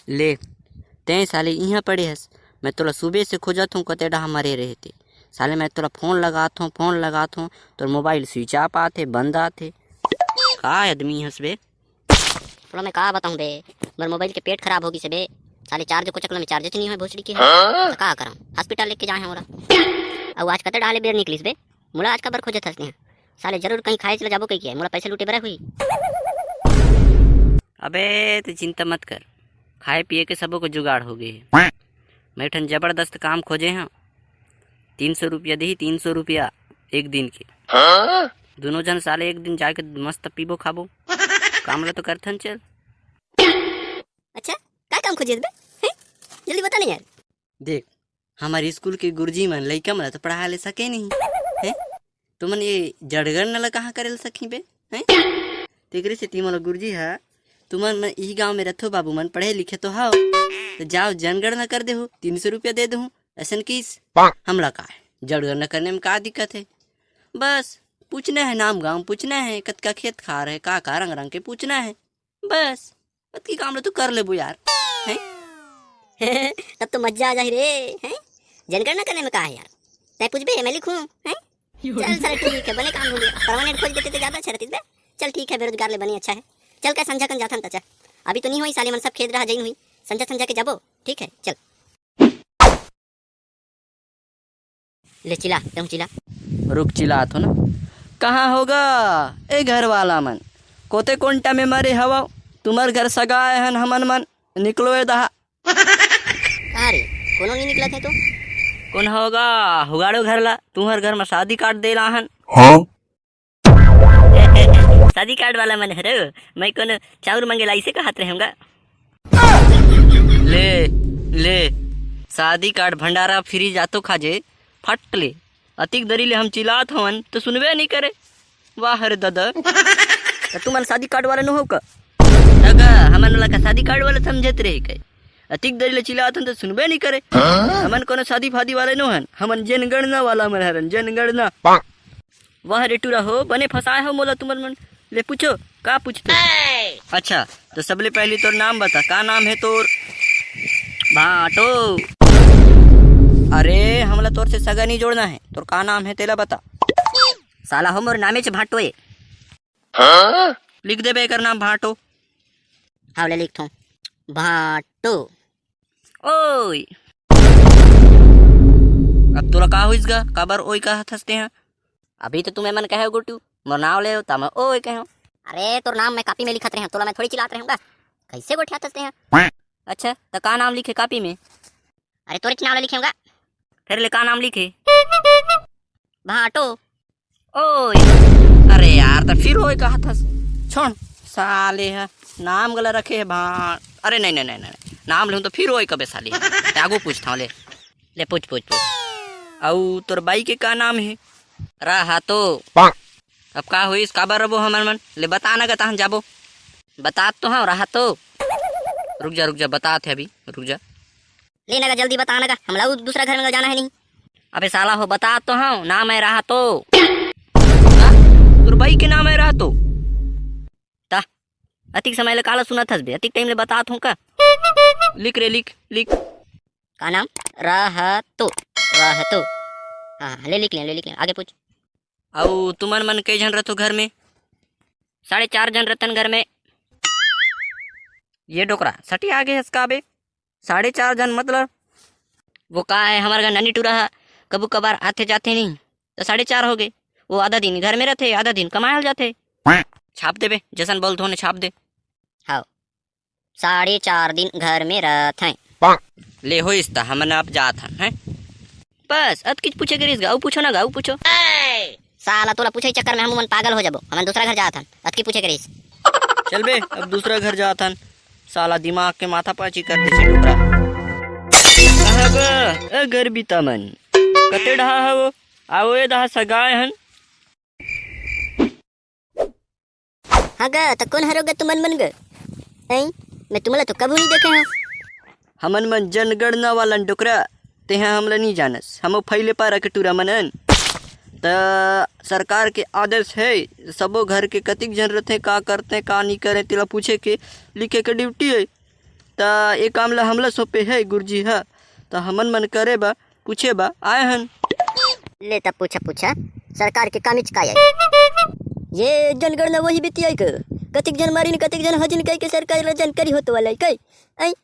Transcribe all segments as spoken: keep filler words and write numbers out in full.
ले, तैं साले इहाँ पड़े हस, मैं तोला सुबह से खोजत हूँ, कते डहा मरे रहे ते। साले मैं तोला फोन लगात हूँ, फोन लगात हूँ, तोर मोबाइल स्विच ऑफ आथे, बंद आथे। का आदमी हस बे? तोला मैं का बताऊँ बे, मोर मोबाइल के पेट खराब हो गिस बे। साले चार्ज को चकला में चार्ज च नहीं होय भोसड़ी के। हाँ? त का करम? हॉस्पिटल लेके जाए हैं ओला। अउ आज कते डहा ले बेर निकलिस बे? मोला आज काबर खोजत हस तें? साले जरूर कहीं खाए चला जाबो कहिके, मोला पैसे लूटे बर हुई। अबे तैं चिंता मत कर, खाए पिए के सबो के जुगाड़ हो गे हे। मैं ठन जबरदस्त काम खोजे हूँ, तीन सौ रुपया देही, तीन सौ रुपया एक दिन के। हाँ? दोनों जन साले एक दिन जाके मस्त पीबो खाबो। काम ला तो करथन चल। अच्छा, का काम खोजे बे? हैं? जल्दी बता नहीं यार। देख, हमर स्कूल के गुरुजी मन लइका मन ला तो पढ़ा ले सके नहीं, हैं? तुमन ये जड़गड़ना ला कहाँ करे ले सकही बे, हैं? तेकरे सेती मोला गुरुजी ह, तुमन मन इही गांव में रथो बाबू मन, पढ़े लिखे तो हव, तो जाओ जनगणना कर देहू, तीन सौ रुपया दे देहूँ, असन किस। हमला का है, जड़गड़ना करने में का दिक्कत है? बस पूछना है, नाम गांव पूछना है, कतका खेत खार है, का का रंग रंग के पूछना है, बस। अतकी काम ला तू कर लेबो यार, हैं? तब तो मजा आ जाही रे, हैं? जनगणना करने में का है यार? तैं पूछबे, मैं लिखूं, हैं? चल साले, ठीक है, बने काम हो गया, परमानेंट खोज देते तो ज्यादा अच्छा रहती बे। चल ठीक है, बेरोजगार ले बने अच्छा है। चल, का संझा कन जाथन त चल। अभी तो नहीं हुई साले मन, सब खेत रहा जइन हुई, संझा संझा के जाबो। ठीक है, चल। ले चिल्ला, तहूँ चिल्ला। रुक, चिल्लात हो ना। कहाँ होगा ए घर वाला मन? कोते कोंटा में मरे हवा? तुम्हर घर सगा आए हन हमन मन। निकलो ए दहा। कहाँ रे? कोनो नहीं निकलत है तो? कौन होगा? हुगाड़ो घर ला। तुम्हर घर में शादी कार्ड दे लाहन। हाँ? शादी कार्ड वाला मन हरो, मैं कोनो चाउर मंगे ला इसे कहत रहूंगा। ले, ले, शादी कार्ड भंडारा फ्री जातो खाजे, फट ले। अतिक दरी ले हम चिल्लात हवन तो सुनबे नहीं करे। वाह रे दादा। त तुमन शादी कार्ड वाला नो हो का? तगा हमन वाला का शादी कार्ड वाला समझत रहे के? अतिक दरी ले चिल्लात हन तो सुनबे नहीं करे। हमन कोनो शादी फादी वाले नो हन, हमन जनगणना वाला मन हरन, जनगणना। वाह रे टूरा हो, बने फंसाए हो मोला तुमन मन। ले पूछो, का पूछते? अच्छा, तो सबले पहली तोर नाम बता, का नाम है तोर? भाटो। अरे, हमला तोर से सगा नहीं जोड़ना है, तोर का नाम है तेला बता। साला हो, मोर नामे च भाटो ए। लिख देबे एकर नाम भाटो। हाँ, ले लिखथों, भाटो। ओए। अब तोला का होइस गा? काबर ओए कहत हस तें? अभी तो तुमन मन कहे गुटू, मोर नाव ले, त मैं ओए कहे। अरे, तोर नाम मैं कापी में लिखत रहे, तोला मैं थोड़ी चिल्लात रहूंगा। कैसे गोठियात हस तें? अच्छा, त का नाम लिखे कापी में? अरे, तोरे नाव ले लिखे होगा। फिर ले का नाम लिखे? भाटो। ओए। अरे यार, त फिर ओए कहत हस। छोड़, साले ह, नाम गला रखे है भाट। अरे नहीं, नहीं, नहीं, नहीं, नाम लेहूं तो फिर ओए कबे साले। ते आगू पूछता हूँ, ले। ले पूछ, पूछ, पूछ। अउ तोर बाई के का नाम है? रहा तो। अब का होइस, काबर रबो हमन मन? ले बता ना गा, तहन जाबो। बतात तो हंव, रहा तो। रुक जा, रुक जा, बतात हे अभी, रुक जा। ले ना गा, जल्दी बता ना गा, हमला उ दूसरा घर में जाना है नहीं। अबे साला हो, बतात तो हंव, नाम है रहा तो। हाँ? तोर बाई के नाम है रहा तो? ता, अतिक समय ले काला सुनत हस बे, अतिक टाइम ले बतात हंव का? लिख रे, लिख, लिख। का नाम? रहा तो, रहा तो। हाँ, हाँ, ले लिख ले, ले लिख ले, आगे पूछ। अउ तुमन मन कई झन रथो घर में? साढ़े चार झन रथन घर में। ये डोकरा, सठी आगे हस का बे? साढ़े चार झन मतलब? वो का है, हमर घर नन्नी टूरा ह, कभू कभार आथे जाथे नहीं, तो साढ़े चार हो गए। वो आधा दिन घर में रथे, आधा दिन कमाए ल जाथे। छाप देबे, जैसन बोलथो ने छाप दे। हाँ, साढ़े चार दिन घर में रथें। ले होइस त हमन अब जात हन, हैं? बस, अतकिच पूछे के रहिस गा, अउ पूछो ना गा, अउ पूछो। साला तोला पूछे चक्कर में हम मन पागल हो जाबो, हमन दूसरा घर जात हन, अतकी पूछे के रहिस। चल बे, अब दूसरा घर जात हन, साला दिमाग के माथा पाची कर देसी डोकरा। कहाँ गा, ए गरबीता मन, कते डहा हवो? आओ ए दहा सगाए हन। हाँ गा, त कोन हरो गा तुमन मन गा? हैं? मैं तुमला तो कभू नहीं देखे हूँ। हमन मन जनगणना वाला डोकरा, तेहा हमला नहीं जानस। हमो फैले पारा के टूरा मनन। त सरकार के आदेश है, सबो घर के कतिक झन रथे, का करते, का नहीं करे, तेला पूछे के, लिखे के ड्यूटी है। त ए काम ला हमला सौंपे हे गुरुजी ह, त हमन मन करे बा, पूछे बा आए हन। ले त पूछा, पूछा, सरकार के कामिच का आय? ये जनगणना वही बीती आय के? कतिक जन मारिन, कतिक जन हजिन कह के सरकार ला जानकारी होत वाला है कई? आई?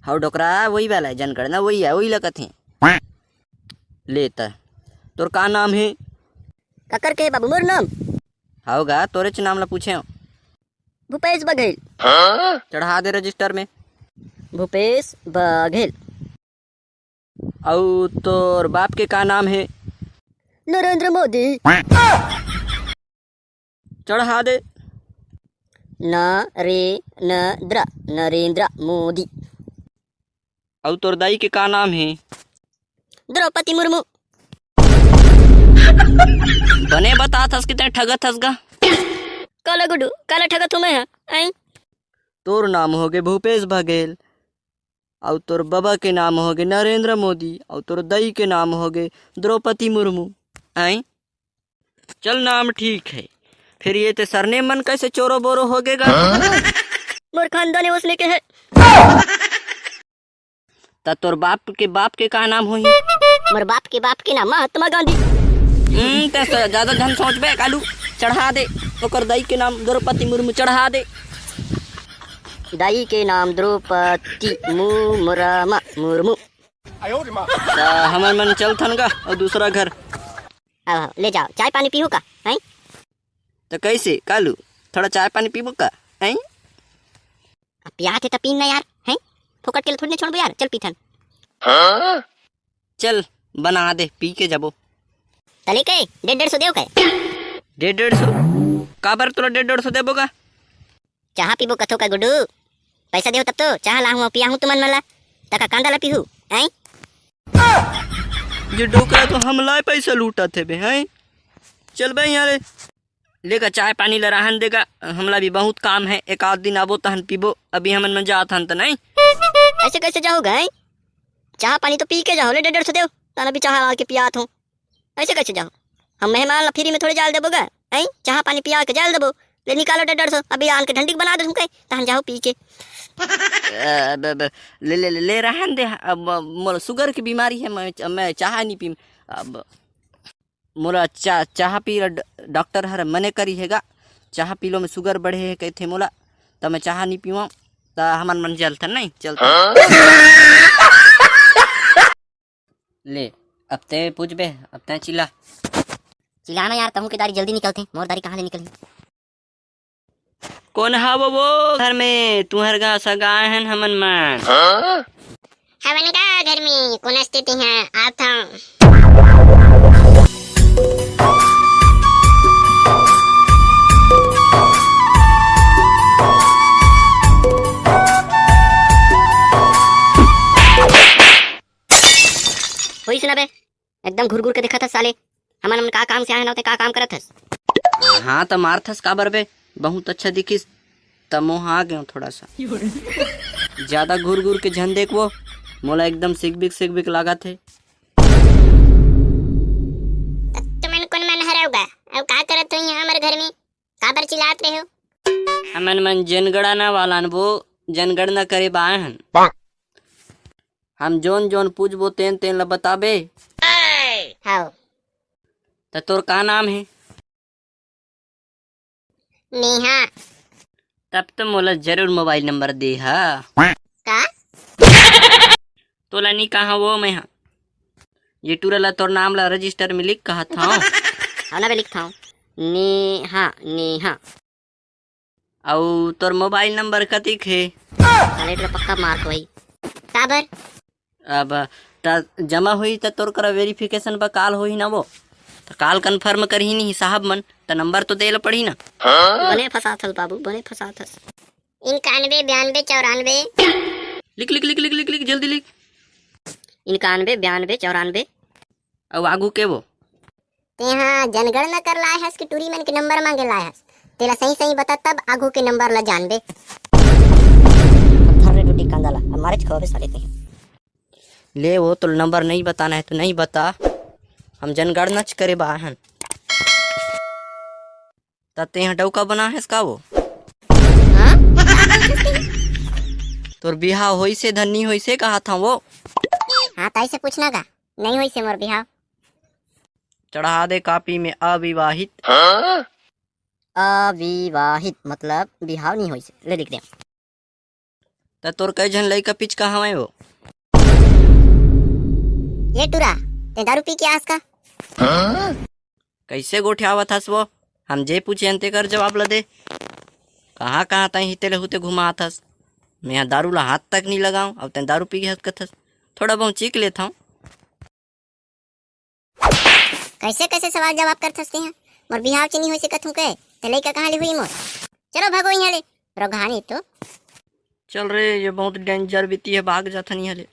हव डोकरा, वही वाला है जनगणना, वही है, वही ला कथे। ले त, तोर का नाम हे? काकर के बाबू मोर नाम? हव गा, तोरेच नाम ला पूछे हव। भूपेश बघेल। चढ़ा दे रजिस्टर में। भूपेश बघेल। अउ तोर बाप के का नाम हे? नरेंद्र मोदी। चढ़ा दे। न रे न द्र, नरेंद्र मोदी। अउ तोर दाई के का नाम हे? द्रौपदी मुर्मू। बने बतात हस कि तैं ठगत हस गा। काला गुड्डू, काला ठगत हूँ मैं हा? आई? तोर नाम होगे भूपेश बघेल, अउ तोर बबा के नाम होगे नरेंद्र मोदी, अउ तोर दाई के नाम होगे द्रौपदी मुर्मू। आई? चल, नाम ठीक है, फिर ये ते सरनेम मन कैसे चोरो बोरो होगे गा? मोर खानदान उसने के है। त तोर बाप के बाप के का नाम होही? मोर बाप के बाप के नाम महात्मा गांधी। हम्म, ते स-, ज्यादा झन सोचबे कालू, चढ़ा दे। ओकर दाई के नाम द्रौपदी मुर्मू, चढ़ा दे। दाई के नाम द्रौपदी मुर्मा मुर्मू। त हमन मन चलथन गा अउ दूसरा घर। आओ, आओ, ले जाओ, चाय पानी पीहू का? हैं? त कैसे कालू, थोड़ा चाय पानी पीबो का? हैं? अब पियात हे त पीन ना यार, हैं? फोकट के लिए थोड़ी ना छोड़बो यार, चल पीथन। चल, बना दे, पी के जाबो। तले के डेढ़ डेढ़ सौ देव के? डेढ़ डेढ़ सौ? काबर तोला डेढ़ डेढ़ सौ देबो का? चाहा पीबो कथो का गुड्डू? पैसा देव तब तो चाहा लाहूं, पियाहूं तुमन मन ला। तका कांदा ला पीहू, हैं? ये डोकरा तो हमला पैसा लूटत हे बे, हैं? चल बे यहाँ ले। लेगा चाय पानी ल रहन देगा, हमला भी बहुत काम है, एक आध दिन आबो तहन पीबो, अभी हमन मन जात हन त नहीं। ऐसे कैसे जाओ गए? चाह पानी तो पी के जाओ, ले डेढ़ डेढ़ सौ देव, तहन अभी चाह ला के पियात हूँ। ऐसे कैसे जाओ? हम मेहमान ला फ्री में थोड़े जाल देबो गा, हैं? चाह पानी पिया के जाल देबो, ले निकालो डेढ़ डेढ़ सौ, अभी आन के ढंडी बना दे तुमके, तहन जाओ पी के। अब, अब, ले, ले, ले, ले रहन दे, अब मोला शुगर की बीमारी है, मैं, मैं चाह नहीं पीम। अब मोला चा-, चाह पी ल ड-, डॉक्टर हर मने करी हे गा, चाह पी लो में शुगर बढ़े हे कहिथे मोला, त मैं चाह नहीं पीवा, त हमन मन चलथन नहीं, चलथन। ले, अब ते पूछबे, अब ते चिल्ला। चिल्लाना यार, तहूँ के दारी जल्दी निकलथे, मोर दारी कहाँ ले निकलही? कोन हव वो घर में? तुहर गा सगा हन हमन मन। हवन का घर में, कोन स्थिति है? आत हूँ। होई सुना बे, एकदम घुर घुर के देखत हस साले। हमन मन का काम से आए हन, ते का काम करत हस? हाँ, त मारथस काबर बे? बहुत अच्छा दिखिस, त मोह आ गयो थोड़ा सा। ज्यादा घुर घुर के झन देखबो, मोला एकदम सिकबिक सिकबिक लागत हे। त तुमन कोन मन हरव गा? अउ का करत हो यहाँ हमर घर में? काबर चिल्लात रहे हो? हमन मन जनगणना वाला न वो, जनगणना करे बा आए हन। हम जोन जोन पूछबो तेन तेन ला बताबे। हव। त तोर का नाम हे? नेहा। तब तो मोला जरूर मोबाइल नंबर दे हा। का? तोला नी कहा वो मैं हा। ये टूरा ला तोर नाम ला रजिस्टर में लिख कहा था। हाँ ना बे, लिख था। नेहा, नेहा। अउ तोर मोबाइल नंबर कतिक हे? साले, एला पक्का मार के होई। काबर? अब त जमा होई त तोर करा वेरिफिकेशन बर कॉल होही ना वो। त कॉल कन्फर्म करही नहीं साहब मन, त नंबर तो दे ल पड़ही ना। बने फंसात हस बाबू, बने फंसात हस। इक्यानवे बयानवे चौरानवे। लिख, लिख, लिख, लिख, लिख, लिख, जल्दी लिख। इक्यानवे बयानवे चौरानवे। अउ आगू के वो? तेहा जनगणना कर लाए हस कि टूरी मन के नंबर मांगे लाए हस? तेला सही सही बता, तब आगू के नंबर ला जानबे। धर रे टूटी कांदा ला, अब मारेच खवाबे साले तेहा। ले वो तो नंबर नहीं बताना है तो नहीं बता, हम जनगणनाच करे बा हन। त तेहा डौका बना हस का वो? हाँ? तोर बिहाव होइसे धन नी होइसे कहाथंव वो। हाँ, तइसे पूछना का? नहीं होइसे मोर बिहाव। चढ़ा दे कॉपी में अविवाहित। अविवाहित मतलब बिहाव नी होइसे। ले लिख दे। त तोर कई झन लइका पिचका हवंय वो? ये टुरा, तें दारू पी के आस का? कइसे गोठियावत हस वो? हम जे पूछेन तेकर जवाब ल दे। कहाँ-कहाँ तैं हिते ले हुते घुमात हस? मेंहा दारू ला हाथ तक नी लगांव, अउ तैं दारू पी के हस कथस। थोड़ा बहुत चीख लेथंव। कइसे-कइसे सवाल जवाब करथस तेंहा? मोर बिहाव च नी होइसे कथंव के, त लइका कहाँ ले होही मोर? चलो भागो इहाँ ले, रोगहानी तो। चल रे, ये बहुत danger बित्ती हे, भाग जाथन इहाँ ले।